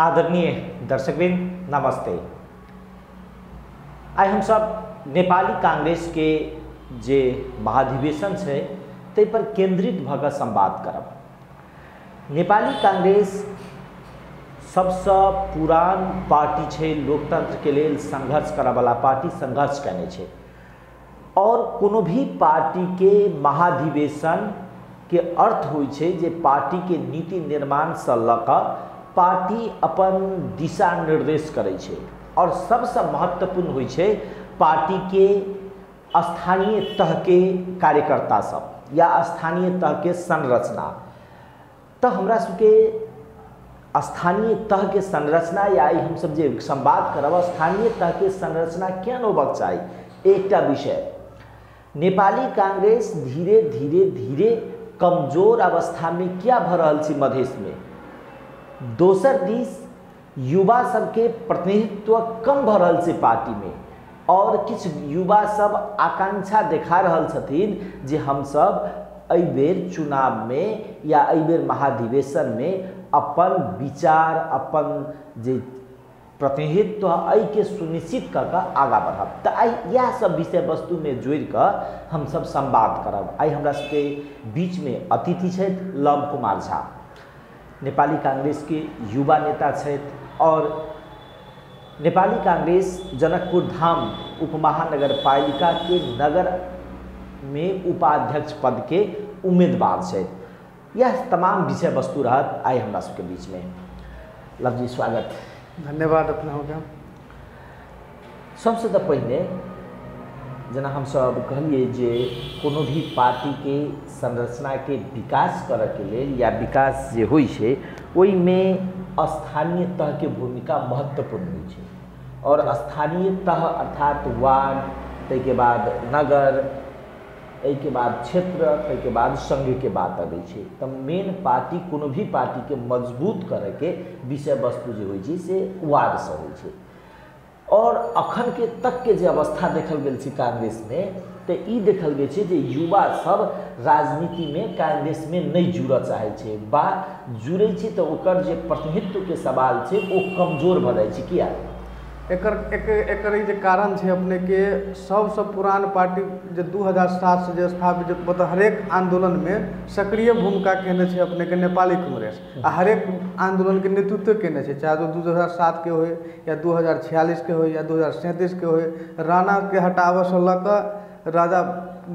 आदरणीय दर्शकवृंद नमस्ते। आइ हमसब नेपाली कांग्रेस के जे महाधिवेशन छै ताहि पर केंद्रित भऽ कऽ संवाद करब। नेपाली कांग्रेस सबसँ पुरान पार्टी छै, लोकतंत्र के लेल संघर्ष करऽवला पार्टी संघर्ष केने छै और कोनो भी पार्टी के महाधिवेशन के अर्थ होइ छै जे पार्टी के नीति निर्माण से लऽ कऽ पार्टी अपन दिशा निर्देश करै छै और सबसँ महत्वपूर्ण होइ छै पार्टी के स्थानीय तह के कार्यकर्ता सब या स्थानीय तह के संरचना। तो हमरा सबके स्थानीय तह के संरचना या हमसब जे संवाद करब स्थानीय तह के संरचना केहन होबाक चाही, एकटा विषय। नेपाली कांग्रेस धीरे धीरे धीरे कमजोर अवस्था में क्या भऽ रहल छै मधेश में। दोसर दिस युवा सबके प्रतिनिधित्व कम भऽ रहल छै पार्टी में और किछु युवा सब आकांक्षा देखा रहल छथिन जे हमसब एहि बेर चुनाव में या एहि बेर महाधिवेशन में अपन विचार अपन जे प्रतिनिधित्व एहिके सुनिश्चित कऽ कऽ आगाँ बढ़ब। तऽ आइ इएह सब विषय वस्तुमे जोड़ि कऽ हमसब संवाद करब। आइ हमरा सबके बीचमे अतिथि छथि लव कुमार झा, नेपाली कांग्रेस के युवा नेता छथि और नेपाली कांग्रेस जनकपुर धाम उपमहानगरपालिका के नगर में उपाध्यक्ष पद के उम्मीदवार छथि। यह तमाम विषय वस्तु रहत आइ हमरा सबके बीच में। लव जी स्वागत। धन्यवाद अपना हो गया। सबसे तो पहले जेना हमसब कहलिए जे कोनो भी पार्टी के संरचना के विकास करऽ के लेल या विकास जे होइ छै ओहिमे स्थानीय तह के भूमिका महत्वपूर्ण होइ छै और स्थानीय तह अर्थात वार्ड, ताहिके बाद नगर, एहिके बाद क्षेत्र, ताहिके बाद संघ के बात अबै छै। तऽ मेन पार्टी कोनो भी पार्टी के मजबूत करऽके विषय वस्तु जे होइ छै से वार्डसँ होइ छै। और अखन के तक के जे अवस्था देखल गेल छै कांग्रेस में तऽ ई देखल गेल छै जे युवा सब राजनीति में कांग्रेस में नहि जुड़ऽ चाहै छै बा जुड़ै छै तऽ ओकर जे प्रतिनिधित्व के सवाल छै ओ कमजोर भऽ जाइ छै। किया? एकर एकर जे कारण छै अपने के सबसँ पुरान पार्टी जे 2007 से जे स्थापित मतलब हरेक आंदोलन में सक्रिय भूमिका केने छै अपने के नेपाली कांग्रेस आ हरेक आंदोलन के नेतृत्व केने छै, चाहे तो 2007 के होय या 2046 के होय या 2037 के होय। राणा के हटाबऽ से लऽ कऽ राजा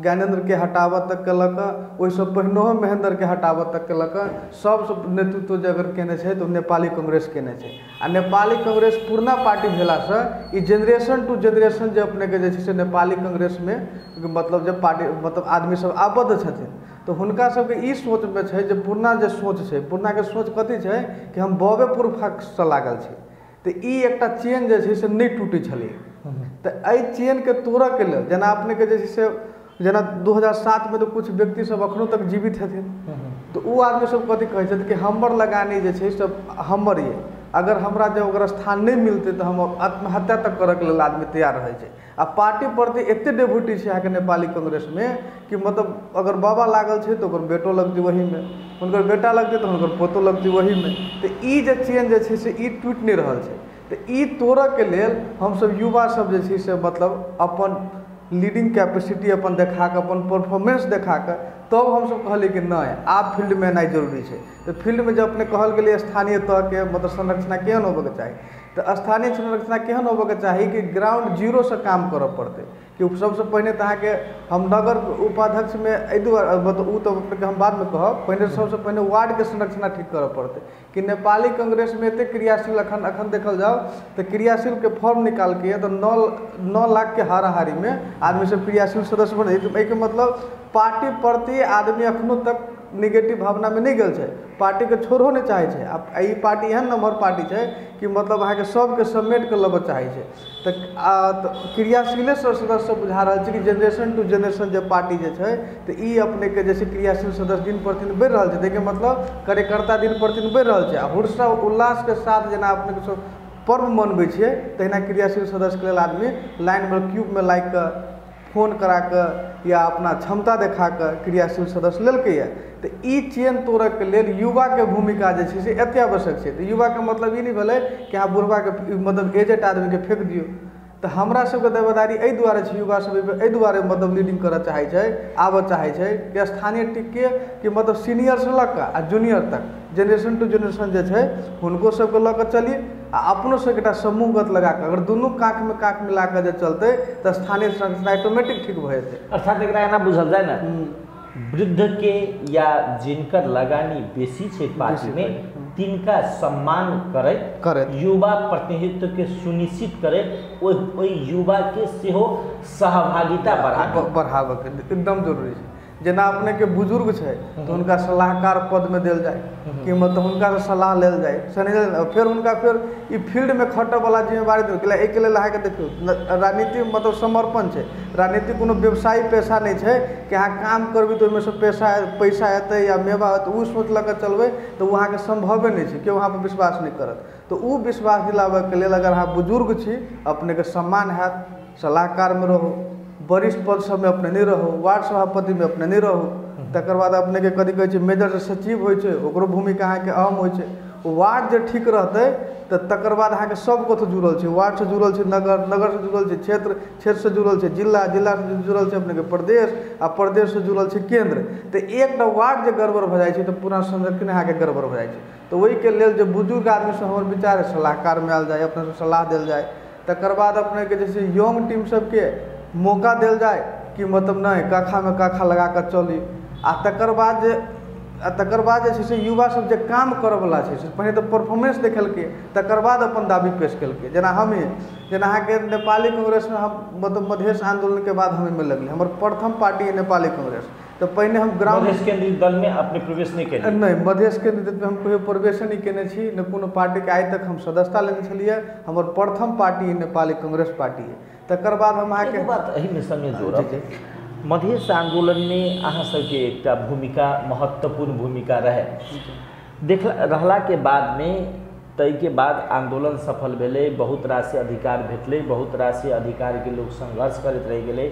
ज्ञानेन्द्र के हटाबऽ तक के लऽ कऽ ओहिसँ पहिनहो महेंद्र के हटाबऽ तक के लऽ कऽ सबसँ नेतृत्व जे अगर केने छै तऽ नेपाली कांग्रेस केने छै। आ नेपाली कांग्रेस पुरना पार्टी भेलासँ ई जेनरेशन टू जेनरेशन जे अपनेके जे छै से नेपाली कांग्रेसमे मतलब जे पार्टी मतलब आदमी सब आबद्ध छथिन तऽ हुनका सबके ई सोचमे छै जे पुरना जे सोच छै, पुरनाके सोच कथी छै कि हम बबे पुरखासँ लागल छी, तऽ ई एकटा चेन जे छै से नहि टूटै छलै। तऽ एहि चेनके तोड़ऽके लेल जेना अपनेके जे छै से जेना 2007 में तऽ कुछ व्यक्ति सब अखनो तक जीवित हथिन तऽ ओ आदमी सब कथी कहै छथिन कि हमर लगानी जे छै से हमर ये, अगर हमरा जब ओकर स्थान नहि मिलतै तऽ हम आत्महत्या तक करऽके लेल आदमी तैयार रहै छै। आ पार्टी प्रति एते डेभोटी छै अहाँके नेपाली कांग्रेसमे कि मतलब अगर बाबा लागल छै तऽ ओकर बेटो लगतै ओहीमे, हुनकर बेटा लगतै तऽ हुनकर पोतो लगतै ओहीमे। तऽ ई जे चेन जे छै से ई टूटि नहि रहल छै। तऽ ई तोड़ऽके लेल हमसब युवा सब जे छै से मतलब अपन लीडिंग कैपेसिटी अपन देखा कऽ अपन परफॉर्मेंस देखा कऽ तब हमसब कहलियै कि नहि आब फील्डमे एनाइ जरूरी छै। तऽ फील्डमे जब अपने कहल गेलै स्थानीय तहके मतलब संरचना केहन होबऽके चाही, तऽ स्थानीय संरचना केहन होबऽके चाही कि ग्राउंड जीरोसँ काम करऽ पड़तै। कि सबसँ पहिने तऽ अहाँके हम नगर उपाध्यक्षमे एहि दुआरे मतलब ओ तऽ अपनेके हम बादमे कहब, पहिने सबसँ पहिने वार्डके संरचना ठीक करऽ पड़तै कि नेपाली कांग्रेसमे एतेक क्रियाशील अखन अखन देखल जाउ तऽ क्रियाशीलके फॉर्म निकालके तऽ 9 लाख के हाराहारीमे आदमी सब क्रियाशील सदस्य बनै। एहिके मतलब पार्टी प्रति आदमी अखनो तक निगेटिव भावनामे नहि गेल छै, पार्टीके छोड़ो नहि चाहै छै। आ ई पार्टी एहन नम्बर पार्टी छै कि मतलब अहाँके सबके समेट कऽ लेबऽ चाहै छै। तऽ क्रियाशीले सदस्य बुझा रहल छै कि जेनरेशन टू जेनरेशन जे पार्टी जे छै तऽ ई अपनेके जे छै क्रियाशील सदस्य दिन प्रतिदिन बढ़ि रहल छै। ताहिके मतलब कार्यकर्ता दिन प्रतिदिन बढ़ि रहल छै आ हर्ष उल्लासके साथ जेना अपनेके सब पर्व मनबै छियै तहिना क्रियाशील सदस्यके लेल आदमी लाइनमे क्यूबमे लागि कऽ फोन करा कऽ या अपना क्षमता देखा कऽ क्रियाशील सदस्य लेलकैए। तऽ ई चेन तोड़यके लेल युवाके भूमिका जे छै से अत्यावश्यक छै। तऽ युवाके मतलब ई नहि भेलै कि अहाँ बुढ़बाके मतलब एजेड आदमीके फेक दियौ। तऽ हमरा सबके दावेदारी एहि दुआरे छै, युवा सब एहि दुआरे मतलब लीडिंग करऽ चाहै छै, आबऽ चाहै छै कि स्थानीय टिकके कि मतलब सीनियरसँ लऽ कऽ आ जूनियर तक जेनरेशन टू जेनरेशन जे छै हुनको सबके लऽ कऽ चली आ अपनो सबके एकटा समूहगत लगा कऽ अगर दुनू काँखमे काँख मिला कऽ जे चलतै तऽ स्थानीय संरचना ऑटोमेटिक ठीक भऽ जेतै। अर्थात एकरा एना बुझल जाय ने, वृद्ध के या जिनकर लगानी बेसी छै पार्टी में तिनका सम्मान करैत युवा प्रतिनिधित्व के सुनिश्चित करैत ओहि युवा के सेहो सहभागिता बढ़ाबऽके एकदम जरूरी छै। जेना अपनेके बुजुर्ग छै तऽ हुनका सलाहकार पदमे देल जाय कि मतलब हुनकासँ सलाह लेल जाय, फेर हुनका फेर ई फील्डमे खटऽवला जिम्मेवारी देल। एहिके लेल अहाँके देखियौ राजनीति मतलब समर्पण छै, राजनीति कोनो व्यवसायी पेशा नहि छै कि अहाँ काम करबै तऽ ओहिमे सँ पैसा एतै या मेवा हेतै, ओ सोच लऽ कऽ चलबै तऽ ओ अहाँके सम्भवे नहि छै, केओ अहाँपर विश्वास नहि करत। तऽ ओ विश्वास दिलाबऽके लेल अगर अहाँ बुजुर्ग छी अपनेके सम्मान हैत, सलाहकारमे रहू, वरिष्ठ पद सबमे अपने नहि रहू, वार्ड सभापतिमे अपने नहि रहू। तकर बाद अपनेके कथी कहै छै मेजर जे सचिव होइ छै ओकरो भूमिका अहाँके अहम होइ छै। वार्ड जे ठीक रहतै तऽ तकर बाद अहाँके सब कतहु जुड़ल छै, वार्डसँ जुड़ल छै नगर, नगरसँ जुड़ल छै क्षेत्र, क्षेत्रसँ जुड़ल छै जिला, जिलासँ जुड़ल छै अपनेके प्रदेश आ प्रदेशसँ जुड़ल छै केन्द्र। तऽ एकटा वार्ड जे गड़बड़ भऽ जाइ छै तऽ पूरा संरचना अहाँके गड़बड़ भऽ जाइ छै। तऽ ओहिके लेल जे बुजुर्ग आदमीसँ हमर विचार सलाहकारमे आयल जाय, अपनेसँ सलाह देल जाय। तकर बाद अपनेके जे छै यंग टीम सबके मौका देल जाय कि मतलब नहि काखामे काखा लगा कऽ चली। आ तकर बाद जे छै से युवा सब जे काम करऽवला छै से पहिने तऽ परफॉर्मेंस देखेलकै तकर बाद अपन दाबी पेश केलकै। जेना हमे जेना अहाँके नेपाली कांग्रेसमे हम मतलब मधेश आन्दोलनके बाद हम एहिमे लगलियै, हमर प्रथम पार्टी है नेपाली कांग्रेस। तऽ पहिने हम ग्राउंड मधेश केंद्रित दलमे अपने प्रवेश नहि केलियै? नहि, मधेश केंद्रित दलमे हम कहियो प्रवेश नहि केने छी, नहि कोनो पार्टीके आइ तक हम सदस्यता लेने छलियै। हमर प्रथम पार्टी नेपाली कांग्रेस पार्टी है। तकर बाद हम अहाँके बात एहिमे सङ्गे जोड़ब, मधेश आन्दोलनमे अहाँ सबके एकटा भूमिका महत्वपूर्ण भूमिका रहे, देख रहलाके बादमे ताहिके बाद आन्दोलन सफल भेलै, बहुत रास अधिकार भेटलै, बहुत रास अधिकारके लोक संघर्ष करैत रहि गेलै।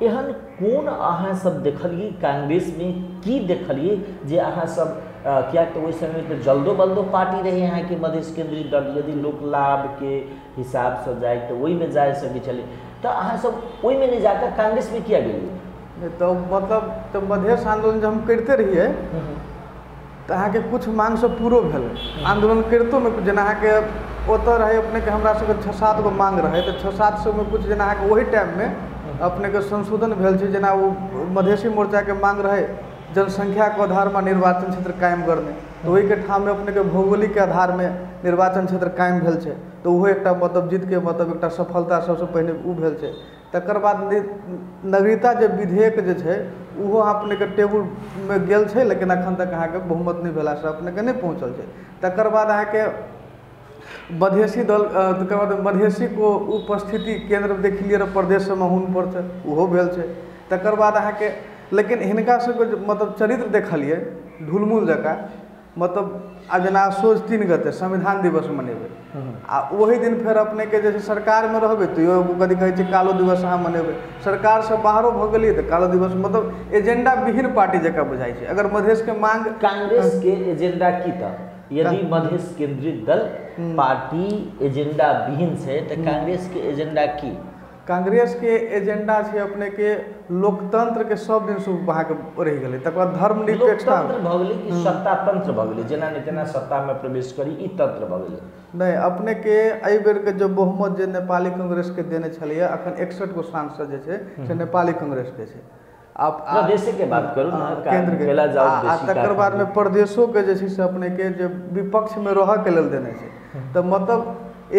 एहन कोन अहाँ सब देखलियै कांग्रेसमे, की देखलियै जे अहाँ सब, किया तऽ ओहि समय तऽ जल्दो बल्दो पार्टी रहै अहाँके मधेश केंद्रित दल, यदि लोक लाभके हिसाबसँ जाय तऽ ओहिमे जाय सकै छलै, तऽ अहाँ सब ओहिमे नहि जाकऽ कांग्रेसमे किया गेलियै? तऽ मतलब तऽ मधेश आन्दोलन जब हम करिते रहियै तऽ अहाँके किछु माँग सब पूरो भेलै आन्दोलन करितोमे। जेना अहाँके ओतऽ रहै अपनेके हमरा सबके 6-7 गो माँग रहै तऽ 6-7 सएमे किछु जेना अहाँके ओहि टाइममे अपनेके संशोधन भेल छै। जेना ओ मधेशी मोर्चाके माँग रहै जनसंख्याके आधारमे निर्वाचन क्षेत्र कायम करने, तऽ ओहिके ठाममे अपनेके भौगोलिकके आधारमे निर्वाचन क्षेत्र कायम भेल छै, तऽ ओहो एकटा मतलब जीतके मतलब एकटा सफलता सबसँ पहिने ओ भेल छै। तकर बाद नागरिकता जे विधेयक जे छै ओहो अपनेके टेबुलमे गेल छै, लेकिन अखन तक अहाँके बहुमत नहि भेलासँ अपनेके नहि पहुँचल छै। तकर बाद अहाँके मधेशी दल, तकर बाद मधेशीको उपस्थिति केन्द्र देखलियै रहए प्रदेश सबमे हुनपर छै, ओहो भेल छै। तकर बाद अहाँके लेकिन हिनका सबके मतलब चरित्र देखलियै ढुलमुल जकाँ, मतलब आब जेना सोझ 3 गते संविधान दिवस मनेबै आ ओही दिन फेर अपनेके जे छै सरकारमे रहबै तैयो कथी कहै छै कालो दिवस अहाँ मनेबै, सरकारसँ बाहरो भऽ गेलियै तऽ कालो दिवस, मतलब एजेंडा विहीन पार्टी जकाँ बुझाइ छै। अगर मधेशके माँग कांग्रेसके एजेंडा की तऽ यदि मधेश केंद्रित दल पार्टी एजेंडा विहीन छै तऽ कांग्रेसके एजेंडा की? कांग्रेसके एजेंडा छै अपनेके लोकतंत्रके सब दिनसँ अहाँके रहि गेलै, तकर बाद धर्मनिरपेक्षता भऽ गेलै कि सत्ता तंत्र भऽ गेलै, जेना नहि तेना सत्तामे प्रवेश करी ई तंत्र भऽ गेलै। नहि, अपनेके एहि बेरके जो बहुमत जे नेपाली कांग्रेसके देने छलैए अखन 61 गो सांसद जे छै से नेपाली कांग्रेसके छै। प्रदेशके बात करू केन्द्रके, तकर बादमे प्रदेशोके जे छै से अपनेके जे विपक्षमे रहऽके लेल देने छै। तऽ मतलब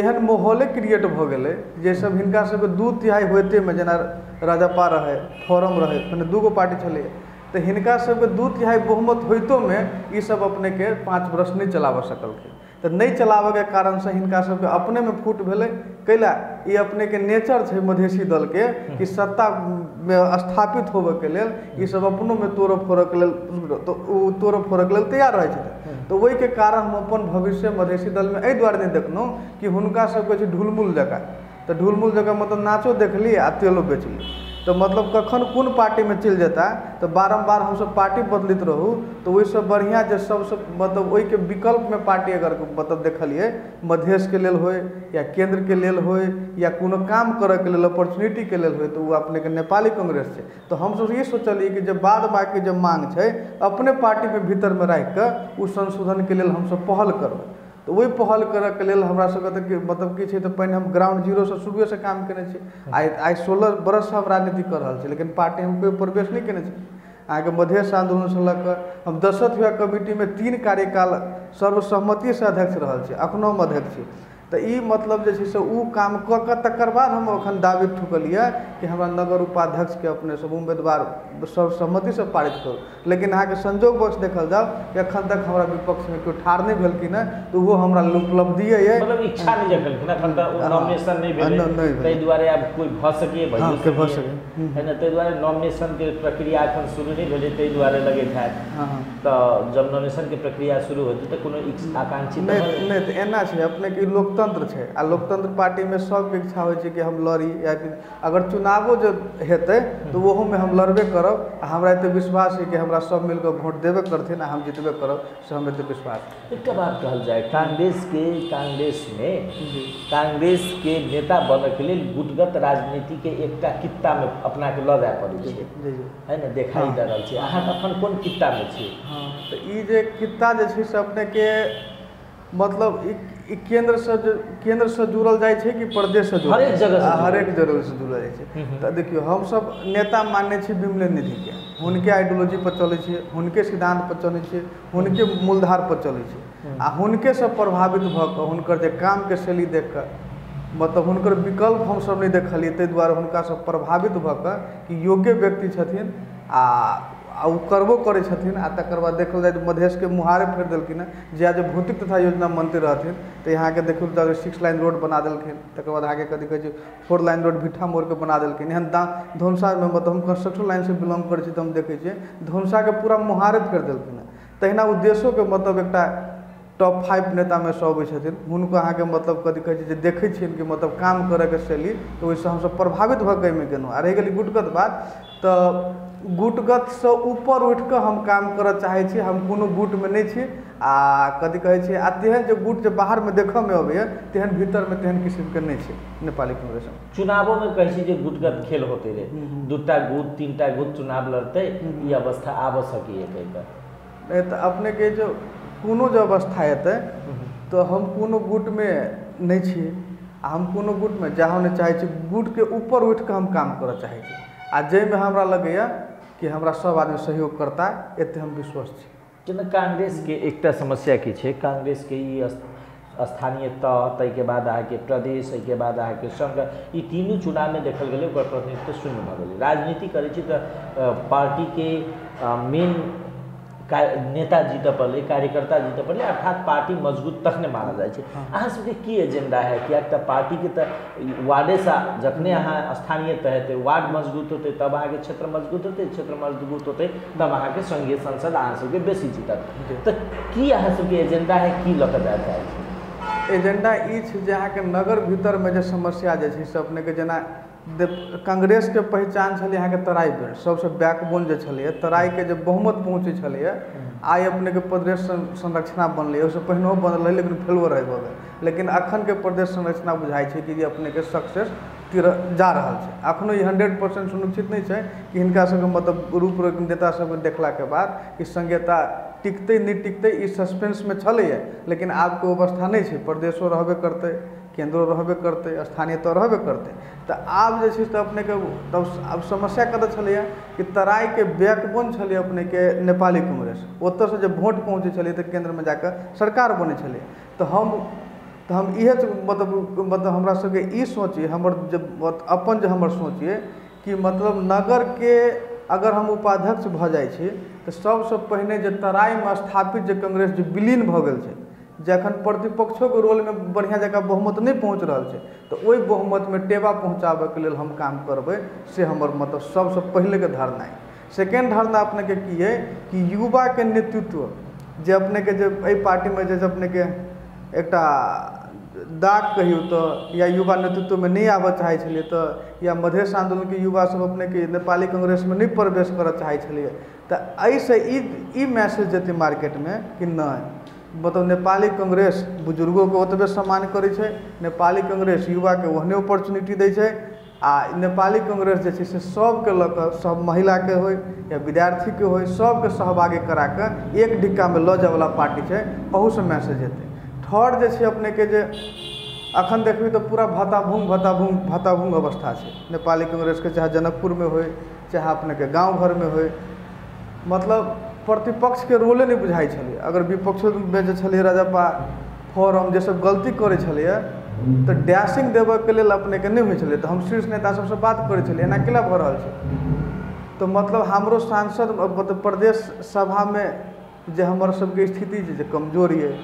एहन माहौले क्रिएट भऽ गेलै जे सब हिनका सबके 2/3 होइतेमे, जेना राजपा रहै, फोरम रहै, मने 2 गो पार्टी छलैए, तऽ हिनका सबके 2/3 बहुमत होइतोमे ई सब अपनेके 5 वर्ष नहि चलाबऽ सकलखिन। तऽ नहि चलाबऽके कारणसँ हिनका सबके अपनेमे फूट भेलै। कैला ई अपनेके नेचर छै मधेशी दलके कि सत्तामे स्थापित होबऽके लेल ई सब अपनोमे तोड़ऽ फोड़ऽके लेल तऽ ओ तोड़ऽ फोड़ऽके लेल तैयार रहै छथिन। तऽ ओहिके कारण हम अपन भविष्य मधेशी दलमे एहि दुआरे नहि देखलहुँ कि हुनका सबके छै ढुलमुल जकाँ, तऽ ढुलमुल जकाँ मतलब नाचो देखली आ तेलो बेचली। तऽ मतलब कखन कोन पार्टीमे चलि जेता, तऽ बारम्बार हमसब पार्टी बदलैत रहू। तऽ ओहिसँ बढ़िआँ जे सबसँ मतलब ओहिके विकल्पमे पार्टी अगर मतलब देखलियै मधेशके लेल होइ या केन्द्रके लेल होइ या कोनो काम करैके लेल अपॉर्चुनिटीके लेल होइ, तऽ ओ अपनेके नेपाली कांग्रेस छै। तऽ हमसब ई सोचलियै कि जे बाद बाकी जे मांग छै अपने पार्टीके भीतरमे राखिकऽ ओ संशोधनके लेल हमसब पहल करबै। तऽ ओहि पहल करैके लेल हमरा सबके तऽ मतलब की छै, तऽ पहिने हम ग्राउंड जीरोसँ शुरुएसँ काम केने छी। आइ 16 बरससँ हम राजनीति कऽ रहल छी, लेकिन पार्टी हम कोइ प्रवेश नहि केने छी। अहाँके मधेश आन्दोलनसँ लऽ कऽ हम दशरथ विवाह कमिटीमे 3 कार्यकाल सर्वसम्मतिसँ अध्यक्ष रहल छी, अखनो हम अध्यक्ष छी। तऽ ई मतलब जे छै से ओ काम कऽ कऽ तकर बाद हम अखन दाबी ठुकलियै कि हमरा नगर उपाध्यक्षके अपने सब उम्मीदवार सर्वसम्मतिसँ पारित करू। लेकिन अहाँके संजोगवश देखल जाउ कि अखन तक हमरा विपक्षमे केओ ठाढ़ नहि भेलखिन हँ, तऽ ओहो हमरा उपलब्धिए अइ। मतलब इच्छा नहि जगलखिन, अखन तक नॉमिनेशन नहि भेलै, ताहि दुआरे आब कोइ भऽ सकैए भऽ सकैए है ने, ताहि दुआरे नॉमिनेशनके प्रक्रिया अखन शुरू नहि भेलै, ताहि दुआरे लगैत हैत। तऽ जब नॉमिनेशनके प्रक्रिया शुरू होतै तऽ कोनो आकांक्षी नहि। तऽ एना छै अपनेके लोकतंत्र छै, आ लोकतंत्र पार्टीमे सबके इच्छा होइ छै कि हम लड़ी, या अगर चुनावो जे हेतै तऽ ओहोमे हम लड़बे करब। आ हमरा एते विश्वास है कि हमरा सब मिलकऽ वोट देबे करथिन आ हम जीतबे करब, से हम एते विश्वास। एकटा बात कहल जाय, कांग्रेसमे कांग्रेसके नेता बनऽके लेल गुटगत राजनीतिके एकटा कित्तामे अपनाके लऽ जाय पड़ै छै है ने, देखाइ दऽ रहल छै। अहाँ अखन कोन कित्तामे छी? तऽ ई जे कित्ता जे छै से अपनेके मतलब ई केन्द्रसँ जुड़ल जाइ छै कि प्रदेशसँ जुड़ल? हरेक जगह, हरेक जगहसँ जुड़ल जाइ छै। तऽ देखियौ हमसब नेता मानने छी विमले निधिके, हुनके आइडियोलॉजी पर चलै छियै, हुनके सिद्धांत पर चलै छियै, हुनके मूलधार पर चलै छियै, आ हुनकेसँ प्रभावित भऽ कऽ हुनकर जे कामके शैली देख कऽ मतलब हुनकर विकल्प हमसब नहि देखलियै, ताहि दुआरे हुनकासँ प्रभावित भऽ कऽ कि योग्य व्यक्ति छथिन आ ओ करबो करै छथिन। आ तकर बाद देखल जाय तऽ मधेशके मुहारे फेर देलखिन हँ, जे आज भौतिक तथा योजना मंत्री रहथिन तऽ यहाँके देखियौ तऽ 6 लाइन रोड बना देलखिन, तकर बाद अहाँके कथी कहै छै 4 लाइन रोड भिट्ठा मोड़के बना देलखिन। एहन धनुषामे मतलब हम कंस्ट्रक्शन लाइनसँ बिलोंग करै छी तऽ हम देखै छियै धनुषाके पूरा मुहारे फेर देलखिन हँ। तहिना ओ देशोके मतलब एकटा टॉप 5 नेतामे सँ अबै छथिन, हुनको अहाँके मतलब कथी कहै छै जे देखै छियनि कि मतलब काम करैके शैली, तऽ ओहिसँ हमसब प्रभावित भऽ कऽ एहिमे गेलहुँ। आ रहि गेलै गुटगत बात, तऽ गुटगतसँ ऊपर उठिकऽ हम काम करऽ चाहै छी, हम कोनो गुटमे नहि छी। आ कथी कहै छै, आ तेहन जे गुट जे बाहरमे देखऽमे अबैए तेहन भीतरमे तेहन किसिमके नहि छै नेपाली कांग्रेसमे। चुनावोमे कहै छै जे गुटगत खेल होते रहै, 2टा गुट 3टा गुट चुनाव लड़तै, ई अवस्था आबऽ सकैए कहिकऽ? नहि, तऽ अपनेके जे कोनो जे अवस्था एतै तऽ हम कोनो गुटमे नहि छी आ हम कोनो गुटमे जाहो नहि चाहै छी। गुटके ऊपर उठिकऽ हम काम करऽ चाहै छी, आ जाहिमे हमरा लगैए कि हमरा सब आदमी सहयोग करता, एते हम विश्वस्त छी। जेना कांग्रेसके एकटा समस्या की छै, कांग्रेसके ई स्थानीय तह, ताहिके बाद अहाँके प्रदेश, एहिके बाद अहाँके संघ, ई तीनू चुनावमे देखल गेलै ओकर प्रतिनिधित्व शून्य भऽ गेलै। राजनीति करै छी तऽ पार्टीके मेन नेता जीतऽ पड़लै, कार्यकर्ता जीतऽ पड़लै, अर्थात पार्टी मजबूत तखने मानल जाइ छै। अहाँ सबके की एजेंडा है? किएक तऽ पार्टीके तऽ वार्डेसँ जखने अहाँ स्थानीय तह हेतै, वार्ड मजबूत होतै तब अहाँके क्षेत्र मजबूत होतै, क्षेत्र मजबूत होतै तब अहाँके संघीय संसद अहाँ सबके बेसी जीतत। तऽ की अहाँ सबके एजेंडा है, की लऽ कऽ जाय चाहै छी? एजेंडा ई छै जे अहाँके नगर भीतरमे जे समस्या जे छै से अपनेके जेना कांग्रेसके पहचान छलै अहाँके तराई बेल्ट, सबसँ बैकबोन जे छलैए तराईके जे बहुमत पहुँचै छलैए, आइ अपनेके प्रदेश संरचना बनलै, ओहिसँ पहिनहो बनल रहै लेकिन फेलुअर रहै भऽ गेल, लेकिन अखनके प्रदेश संरचना बुझाइ छै कि जे अपनेके सक्सेस जा रहल छै। अखनो ई 100% सुनिश्चित नहि छै कि हिनका सबके मतलब रूप नेता सबके देखलाके बाद कि संघीयता टिकतै नहि टिकतै, ई सस्पेंसमे छलैए, लेकिन आबके अवस्था नहि छै। प्रदेशो रहबे करतै, केन्द्रो रहबे करतै, स्थानीय तऽ रहबे करतै। तऽ आब जे छै से अपनेके तब आब समस्या कतऽ छलैए कि तराईके बैकबोन छलै अपनेके नेपाली कांग्रेस, ओतऽसँ जे वोट पहुँचै छलै तऽ केन्द्रमे जाकऽ सरकार बनै छलै। तऽ हम इएह मतलब हमरा सबके ई सोच अइ, हमर जे अपन जे हमर सोच अइ कि मतलब नगरके अगर हम उपाध्यक्ष भऽ जाइ छी तऽ सबसँ पहिने जे तराईमे स्थापित जे कांग्रेस जे विलीन भऽ गेल छै, जे अखन प्रतिपक्षोके रोलमे बढ़िआँ जकाँ बहुमत नहि पहुँच रहल छै, तऽ ओहि बहुमतमे टेबा पहुँचाबैके लेल हम काम करबै, से हमर मतलब सबसँ पहिलेके धारणा अइ। सेकेंड धारणा अपनेके की अइ कि युवाके नेतृत्व जे अपनेके जे एहि पार्टीमे जे अपनेके एकटा दाग कहियौ तऽ या युवा नेतृत्वमे नहि आबऽ चाहै छलियै तऽ या मधेश आन्दोलनके युवा सब अपनेके नेपाली कांग्रेसमे नहि प्रवेश करऽ चाहै छलियै, तऽ एहिसँ ई मैसेज जेतै मार्केटमे कि नहि मतलब नेपाली कांग्रेस बुजुर्गोके ओतबे सम्मान करै छै, नेपाली कांग्रेस युवाके ओहने अपॉर्चुनिटी दै छै, आ नेपाली कांग्रेस जे छै से सबके लऽ कऽ, सब महिलाके होइ या विद्यार्थीके होइ, सबके सहभागी कराके एक डिक्कामे लऽ जायवला पार्टी छै। अहूसँ मैसेज जेतै। थर्ड जे छै अपनेके जे अखन देखबै तऽ पूरा भताभूंग भताभूंग भताभूंग अवस्था छै नेपाली कांग्रेसके, चाहे जनकपुरमे होइ चाहे अपनेके गाँव घरमे होइ, मतलब प्रतिपक्षके रोले नहि बुझाइ छलै। अगर विपक्षोमे जे छलै राजपा फोरम जे सब गलती करै छलैए तऽ डैशिंग देबऽके लेल अपनेके नहि होइ छलै, तऽ हम शीर्ष नेता सबसँ बात करै छलियै एना केना भऽ रहल छै। तऽ मतलब हमरो सांसद मतलब प्रदेश सभामे जे हमर सबके स्थिति जे कमजोर यऽ,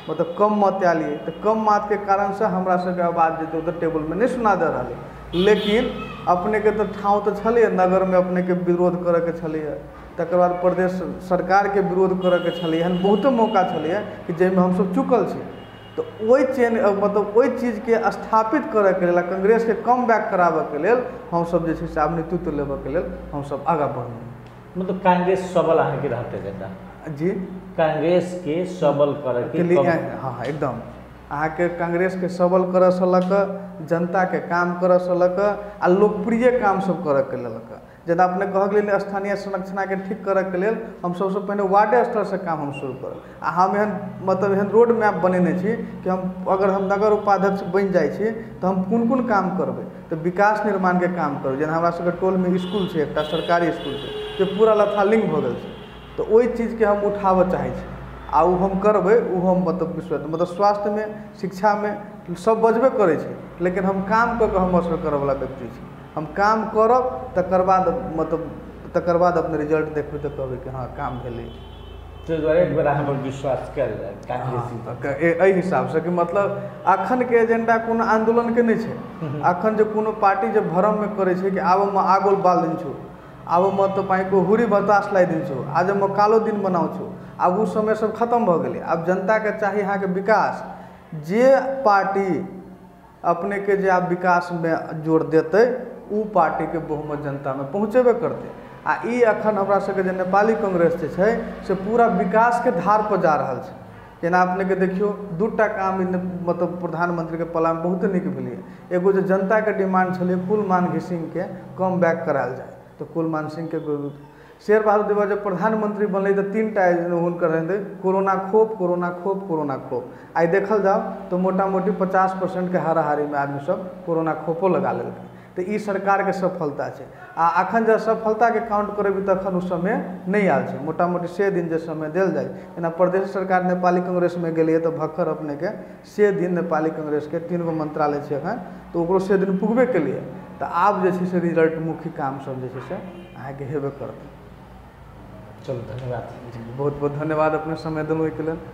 मतलब कम मत आयल यऽ, तऽ कम मतके कारणसँ हमरा सबके आवाज जे उधर टेबलमे नहि सुना दे रहल। लेकिन अपनेके तऽ ठाँव तऽ छलैए, नगरमे अपनेके विरोध करऽके छलैए, तकर बाद प्रदेश सरकारके विरोध करऽके छलैए, एहन बहुतो मौका छलैए कि जाहिमे हमसब चुकल छी। तऽ ओहि चेन मतलब ओहि चीजके स्थापित करऽके लेल आ कांग्रेसके कम बैक कराबऽके लेल हमसब जे छै से आब नेतृत्व लेबऽके लेल हमसब आगाँ बढ़लहुँ। मतलब कांग्रेस सबल अहाँके रहतै एजेंडा? जी, कांग्रेसके सबल करऽके लिए, हाँ हाँ एकदम अहाँके कांग्रेसके सबल करऽसँ लऽ कऽ जनताके काम करऽसँ लऽ कऽ आ लोकप्रिय काम सब करऽके लेल, जेना अपने कहके लेल स्थानीय संरचनाके ठीक करऽके लेल हम सबसँ पहिने वार्डे स्तरसँ काम हम शुरू करब। आ हम एहन मतलब एहन रोड मैप बनेने छी कि हम अगर हम नगर उपाध्यक्ष बनि जाइ छी तऽ हम कोन कोन काम करबै, तऽ विकास निर्माणके काम करबै। जेना हमरा सबके टोलमे इसकुल छै, एकटा सरकारी इसकुल छै जे पूरा लथालिंग भऽ गेल छै, तऽ ओहि चीजके हम उठाबऽ चाहै छी आ ओ हम करबै। ओ हम मतलब विश्वास मतलब स्वास्थ्यमे शिक्षामे सब बजबे करै छै, लेकिन हम काम कऽ कऽ हम असर करऽवला व्यक्ति छी। हम काम करब तकर बाद मतलब तकर बाद अपने रिजल्ट देखबै तऽ कहबै कि हाँ काम भेलै। ताहि दुआरे एक बेर अहाँ पर विश्वास कयल जाय कांग्रेसी एहि हिसाबसँ कि मतलब अखनके एजेंडा कोनो आन्दोलनके नहि छै। अखन जे कोनो पार्टी जे भ्रममे करै छै कि आब म आगो बालिदिन्छु, आब म तपाईँको हुरी बतास लगाइदिन्छु, आज म कालो दिन बनाउँछु, आब ओ समय सब खतम भऽ गेलै। आब जनताके चाही अहाँके विकास। जे पार्टी अपनेके जे आब विकासमे जोर देतै ओ पार्टीके बहुमत जनतामे पहुँचेबे करतै। आ ई अखन हमरा सबके जे नेपाली कांग्रेस जे छै से पूरा विकासके धारपर जा रहल छै। जेना अपनेके देखियौ दूटा काम मतलब प्रधानमंत्रीके पलामे बहुते नीक भेलैए। एगो जे जनताके डिमांड छलै कुलमान घिसिंगके कम बैक करायल जाय, तऽ कुलमान सिंहके शेर बहादुर देउवा जब प्रधानमंत्री बनलै तऽ 3टा हुनकर रहै, कोरोना खोप, कोरोना खोप, कोरोना खोप। आइ देखल जाउ तऽ मोटा मोटी 50% के हाराहारीमे आदमी सब कोरोना खोपो लगा लेलकै। तऽ ई सरकारके सफलता छै। आ अखन जब सफलताके काउंट करेबै तखन ओ समय नहि आयल छै। मोटा मोटी 100 दिन जे समय देल जाय, जेना प्रदेश सरकार नेपाली कांग्रेसमे गेलैए तऽ भक्खर अपनेके 100 दिन नेपाली कांग्रेसके 3 गो मंत्रालय छै अखन, तऽ ओकरो 100 दिन पुगबे केलिए। तऽ आब जे छै से रिजल्ट मुखी काम सब जे छै से अहाँके हेबे करतै। चलू धन्यवाद। बहुत बहुत धन्यवाद अपने समय देलहुँ ओहिके लेल।